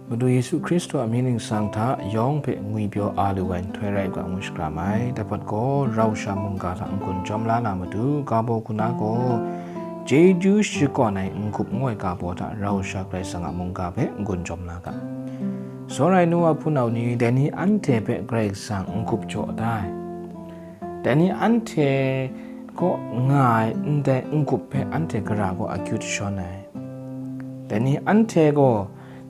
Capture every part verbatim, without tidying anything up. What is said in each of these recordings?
Madu Yesu Hkristu a mying ningsang hta yawng hpe ngwipyaw a lu ai nhtoi rai u ga ngu shakram ai. Dai hpawt gaw, rau sha mungga hta n-gun jawm la na matu, ga baw hku na gaw, chyeju shakawn ai n-gup ngu ai ga baw hta rau sha Karai Kasang a mungga hpe n-gun jawm la ga. Tsawra ai nu wa hpunau ni, dai ni anhte hpe Karai Kasang n-gup jaw da ai. Dai ni anhte kaw nga ai ndai n-gup hpe anhte gara gaw akyu jashawn ai. Dai ni anhte gaw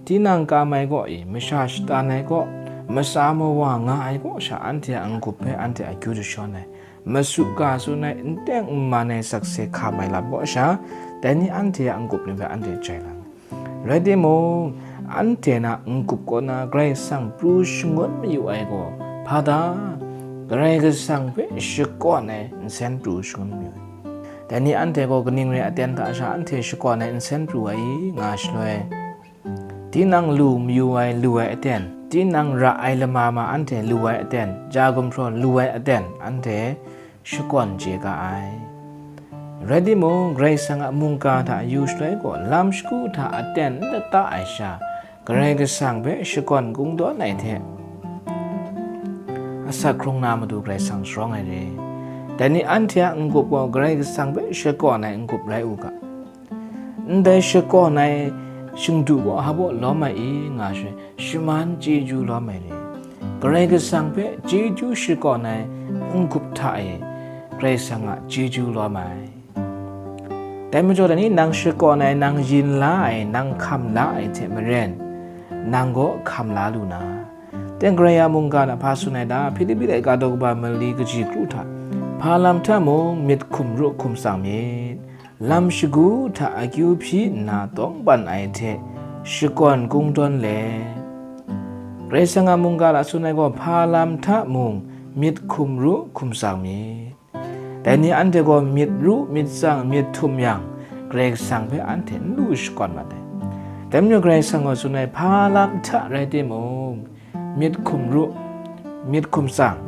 tinang kam ai kaw i, masha shatan ai kaw, matsa mawa nga ai kaw sha anhte a n-gup hpe anhte akyu jashawn ai. Masu ga tsun ai, n teng n man ai sakse hkam ai lam kaw sha, dai ni anhte a n-gup ni hpe anhte jai lang ai. Rai timung, anhte na n-gup kaw na Karai Kasang pru shangun mayu ai gaw, hpa ta? Karai Kasang hpe shakawn ai nsen pru shangun mayu ai. Dai ni anhte gaw kaning re ai aten hta sha anhte shakawn ai nsen pru ai i? Nga shaloi, tinang lu mayu ai lu ai aten, tinang ra ai lama ma anhte lu ai aten, ja gumhpraw lu ai aten, anhte shakawn chye ga ai. Rai timung, Karai Kasang a mungga hta yu shaloi gaw, lam shagu hta aten n lata ai sha, Karai Kasang hpe shakawn kungdawn ai hte asak hkrung na matu Karai Kasang sharawng ai re. Dai ni anhte a n-gup gaw Karai Kasang hpe shakawn ai n-gup rai u ga. Ndai shakawn ai shingdu gaw hpa baw lawm ai i? Nga shaloi, shaman chyeju lawm ai re. Karai Kasang hpe chyeju shakawn ai n-gup hta e Karai Kasang a chyeju lawm ai. Dai majaw, dai ni nang shakawn ai, nang yin la ai, nang hkam la ai hte maren, nang gaw hkam la lu na. Teng Karai a mungga na hpa tsun ai ta? Hpilipi laika daw kaba mali kaji kru hta, hpa lam hta mung myit hkum ru hkum tsang myit. Lam shagu hta akyu hpyi nna tawngban ai hte shakawn kungdawn let, Karai Kasang a mungga hta tsun ai gaw, hpa lam hta mung myit hkum ru hkum tsang myit. Dai ni anhte gaw myit ru, myit tsang, myit htum yang, Karai Kasang hpe anhte n lu shakawn mat ai. Dai majaw Karai Kasang gaw tsun ai, hpa lam hta rai timung, myit hkum ru, myit hkum tsang,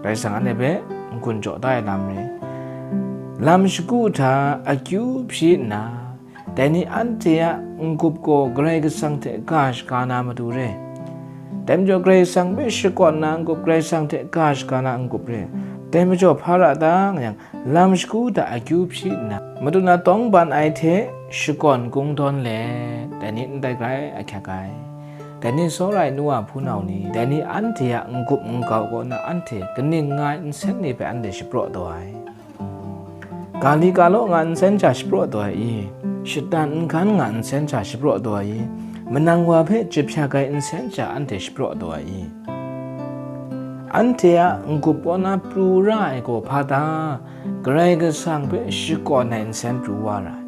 Karai Kasang anhte hpe n-gun jaw da ai lam re. Lam shagu hta akyu hpyi nna, dai ni anhte a n-gup gaw Karai Kasang hte ga shaga na matu re. Dai majaw Karai Kasang hpe shakawn na n-gup, Karai Kasang hte ga shaga na n-gup re. Dai majaw hpa ra ta nga yang, lam shagu hta akyu hpyi nna, madu na tawngban ai hte shakawn kungdawn let, dai ni ndai grai ahkyak ai. Dai ni tsawra ai nu wa hpunau ni, dai ni anhte a n-gup n-gau kaw na anhte kaning nga ai nsen ni hpe anhte shapraw taw ai? Ga li ga law nga nsen hta shapraw taw ai i? Shatan n hkan nga nsen hta shapraw taw ai i? Manang wa hpe jahpyak ai nsen hta anhte shapraw taw ai i? Anhte a n-gup kaw na pru ra ai gaw hpa ta? Karai Kasang hpe shakawn ai nsen pru wa ra ai.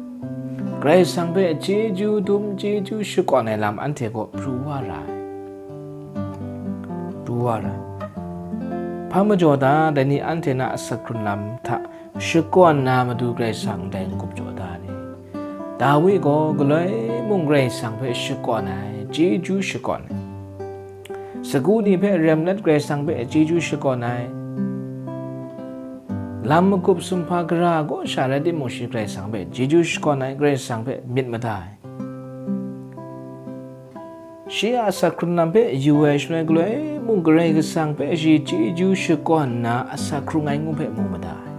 Karai Kasang hpe chyeju dum, chyeju shakawn ai lam anhte gaw pru wa ra ai. Pru wa ra ai. Hpa majaw ta dai ni anhte na asak hkrun lam hta shakawn na matu Karai Kasang ndai n-gup jaw da ni? Dawi gaw galoi mung Karai Kasang hpe shakawn ai, chyeju shakawn ai. Sagu ni hpe rem let Karai Kasang hpe chyeju shakawn ai. Lam magup sumhpa gara kaw sha rai timung, shi Karai Kasang hpe chyeju shakawn ai, Karai Kasang hpe myit mada ai. Shi a asak hkrun lam hpe yu ai shaloi, galoi mung Karai Kasang hpe shi chyeju shakawn nna asak hkrung ai ngu hpe mu mada ai.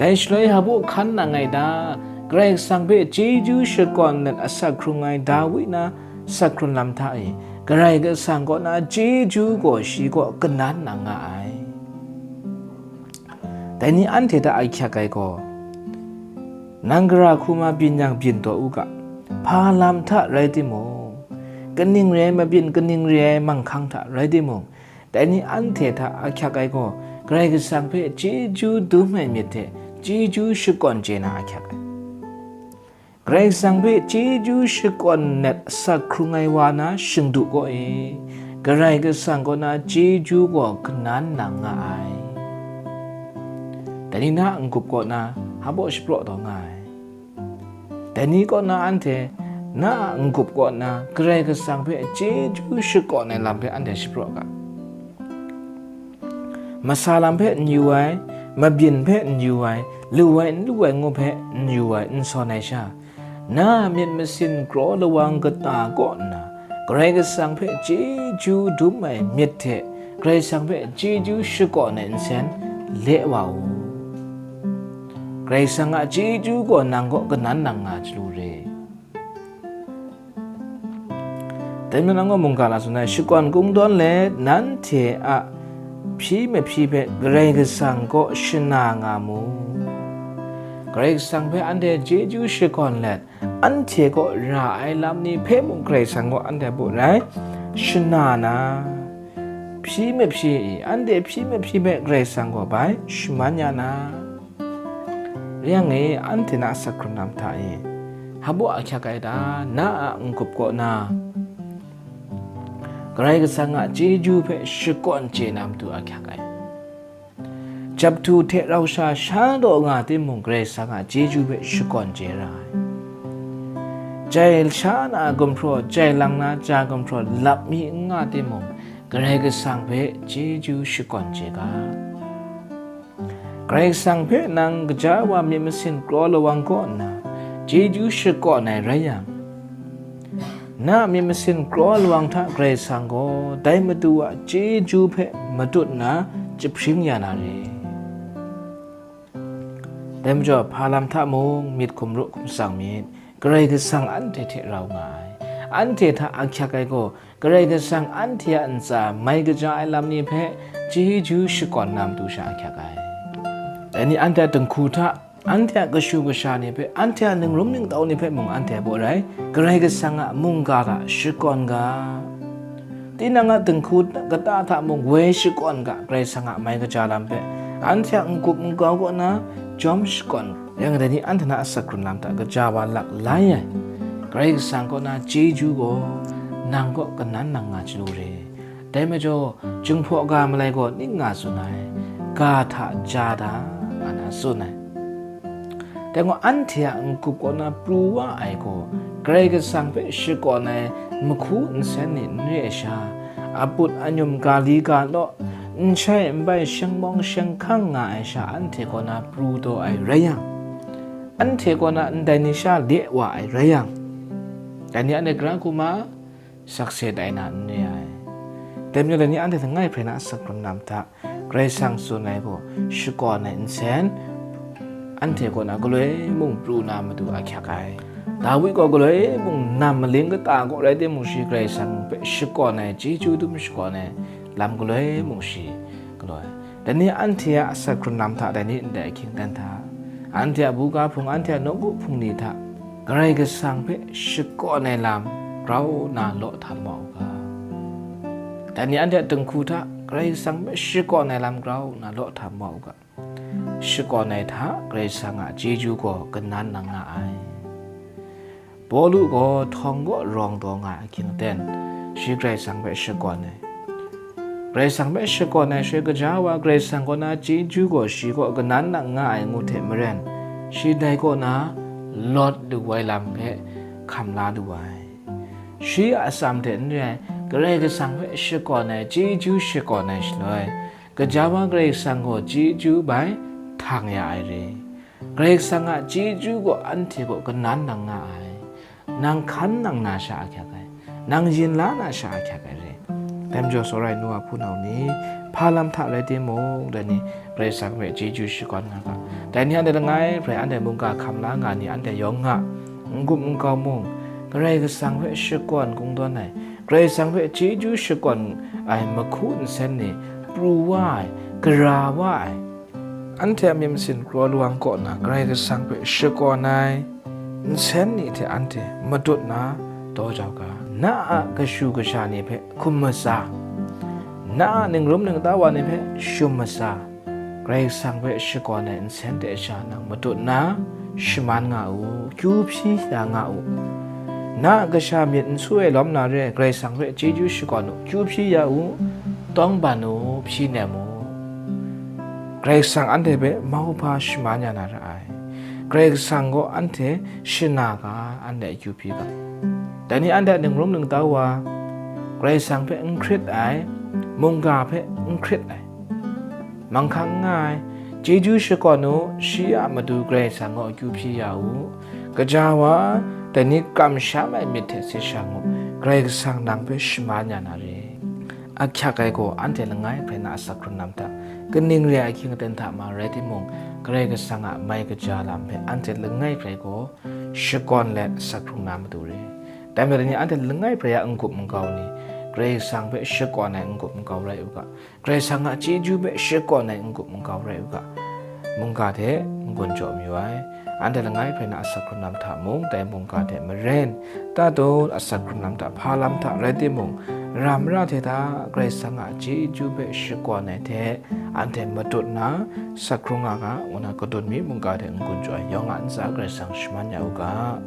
Dai shaloi hpa baw hkan nang ai ta? Karai Kasang hpe chyeju shakawn let asak hkrung ai Dawi na asak hkrun lam hta e, Karai Kasang kaw na chyeju gaw shi kaw kanan nang nga ai. Dai ni anhte hta ahkyak ai gaw, nang gara hku ma byin yang byin taw u ga, hpa lam hta rai timung, kaning re ai mabyin, kaning re ai manghkang hta rai timung, dai ni anhte hta ahkyak ai gaw, Karai Kasang hpe chyeju dum ai myit hte chyeju shakawn chye na ahkyak ai. Karai Kasang hpe chyeju shakawn let asak hkrung ai wa na shingdu kaw e, Karai Kasang kaw na chyeju gaw kanan nang nga ai. Dai ni na a n-gup kaw na hpa baw shapraw taw nga ai. Dai ni kaw na anhte na a n-gup kaw na Karai Kasang hpe chyeju shakawn ai lam hpe anhte shapraw ga. Masa lam hpe n yu ai, mabyin hpe n yu ai, lu ai n lu ai ngu hpe n yu ai n sawn ai sha, na a myit masin kraw lawang kata kaw nna, Karai Kasang hpe chyeju dum ai myit hte Karai Kasang hpe chyeju shakawn ai nsen le wa u. Karai Kasang a chyeju gaw nang kaw kanan nang nga chyalu re. Dai majaw nang gaw mungga la tsun ai, shakawn kungdawn let nanhte a hpyi mahpyi hpe Karai Kasang kaw shana nga mu. Karai Kasang hpe anhte chyeju shakawn let, anhte kaw ra ai lam ni hpe mung Karai Kasang gaw anhte a baw rai shana na, hpyi mahpyi, anhte hpyi mahpyi hpe Karai Kasang gaw bai shaman ya na. Rai yang e, anhte na asak hkrung lam hta e, hpa baw ahkyak ai ta? Na a n-gup kaw na Karai Kasang a chyeju hpe shakawn chye na matu ahkyak ai. Jahpru hte rau sha sha taw nga timung, Karai Kasang a chyeju hpe shakawn chye ra ai. Jai sha na gumhpraw, jai lang na ja gumhpraw lap mi n nga timung, Karai Kasang hpe chyeju shakawn chye ga. Karai Kasang hpe nang gaja wa myit masin kraw lawang kaw nna, chyeju shakawn ai rai yang, na a myit masin kraw lawang hta Karai Kasang gaw dai Madu a chyeju hpe matut nna jahpring ya na re. Dai majaw, hpa lam hta mung myit hkum ru hkum tsang myit, Karai Kasang anhte hte rau nga ai. Anhte hta ahkyak ai gaw, Karai Kasang anhte a ntsa mai kaja ai lam ni hpe chyeju shakawn na matu sha ahkyak ai. Dai ni anhte a dinghku hta, anhte a kashu kasha ni hpe, anhte a ningrum ningtau ni hpe mung anhte a baw rai, Karai Kasang a mungga hta shakawn ga. Tinang a dinghku kata hta mung woi shakawn ga, Karai Kasang a mai kaja lam hpe, anhte a n-gup n-gau kaw na jawm shakawn. Yang dai ni anhte na asak hkrung lam hta gaja wa lak lai ai, Karai Kasang kaw na chyeju gaw nang kaw kanan nang nga chyalu re. Dai majaw, Jinghpaw ga malai gaw ning nga tsun ai, ga hta ja da, nga na tsun ai. Dai gaw, anhte a n-gup kaw na pru wa ai gaw, Karai Kasang hpe shakawn ai mahku nsen ni n re ai sha, aput anyum ga li ga law, n shai n bai sheng mawng sheng hkang nga ai sha anhte kaw na pru taw ai rai yang, anhte kaw na ndai ni sha le wa ai rai yang, dai ni anhte gara hku ma, sakse tai na n re ai. Dai majaw, dai ni anhte langai hprai na asak hkrung lam hta, Karai Kasang tsun ai gaw shakawn ai nsen, anhte kaw na galoi mung pru na matu ahkyak ai. Dawi gaw galoi mung nam maling kata kaw rai timung, shi Karai Kasang hpe shakawn ai, chyeju dum shakawn ai lam galoi mung shi galaw ai. Dai ni anhte a asak hkrung lam hta, dai ni ndai ahkying dan hta, anhte a buga hpung, anhte a nawku hpung ni hta Karai Kasang hpe shakawn ai lam grau na law htam wa u ga. Dai ni anhte a dinghku hta Karai Kasang hpe shakawn ai lam grau na law htam wa u ga. Shakawn ai hta Karai Kasang a chyeju gaw kanan nang nga ai. Pawlu gaw htawng kaw rawng taw nga ai ahkying aten, shi Karai Kasang hpe shakawn ai. Karai Kasang hpe shakawn ai shaloi, gaja wa Karai Kasang kaw na chyeju gaw shi kaw kanan nang nga ai ngu hte maren, shi dai kaw na lawt lu ai lam hpe hkam la lu ai. Shi a atsam hte n re ai, Karai Kasang hpe shakawn ai, chyeju shakawn ai shaloi, gaja wa Karai Kasang gaw chyeju bai htang ya ai re. Karai Kasang a chyeju gaw anhte kaw kanan nang nga ai. Nang hkan nang na sha ahkyak ai, nang yin la na sha ahkyak ai re. Dai majaw, tsawra ai nu wa hpunau ni, hpa lam hta rai timung, dai ni Karai Kasang hpe chyeju shakawn nga ga. Dai ni anhte langai hprai anhte mungga hkam la nga ni anhte yawng nga, n-gup n-gau mung, Karai Kasang hpe shakawn kungdawn ai, Karai Kasang hpe chyeju shakawn ai mahku nsen ni pru wa ai, gara wa ai, anhte a myit masin kraw lawang kaw na Karai Kasang hpe shakawn ai nsen ni hte anhte matut na daw jau ga. Na a kashu kasha ni hpe hkum matsa, na a ningrum ningta wa ni hpe shum matsa, Karai Kasang hpe shakawn ai nsen hte sha nang matut na shaman nga u, kyu hpyi ya nga u. Na a kasha myit n su ai lawm na re ai, Karai Kasang hpe chyeju shakawn u, kyu hpyi ya u, tawngban u, hpyi nem u. Karai Kasang anhte hpe mauhpa shaman ya na ra ai. Karai Kasang gaw anhte shana ga, anhte akyu hpyi ga. Dai ni anhte a ningrum ningtau wa, Karai Kasang hpe n hkrit ai, mungga hpe n hkrit ai, manghkang n nga ai, chyeju shakawn u, shi a matu Karai Kasang gaw akyu hpyi ya u. Gaja wa, Dai ni kamsham ai myit hte se sha ngu, Karai Kasang nang hpe shaman ya na re. Ahkyak ai gaw anhte langai hprai na asak hkrung lam hta, kaning re ai ahkying aten hta ma rai timung, Karai Kasang a mai kaja lam hpe anhte langai hprai gaw shakawn let asak hkrung na matu re. Dai majaw ni anhte langai hprai a n-gup n-gau ni, Karai Kasang hpe shakawn ai n-gup n-gau rai u ga, Karai Kasang a chyeju hpe shakawn ai n-gup n-gau rai u ga, mungga hte n-gun jaw mayu ai. Anhte langai hprai na asak hkrung lam hta mung, dai mungga hte maren, tatut asak hkrung lam hta, hpa lam hta rai timung, ra mara hte hta Karai Kasang a chyeju hpe shakawn ai hte anhte matut nna, asak hkrung nga ga, ngu na kadun mi mungga hte n-gun jaw ai yawng a ntsa Karai Kasang shaman ya u ga.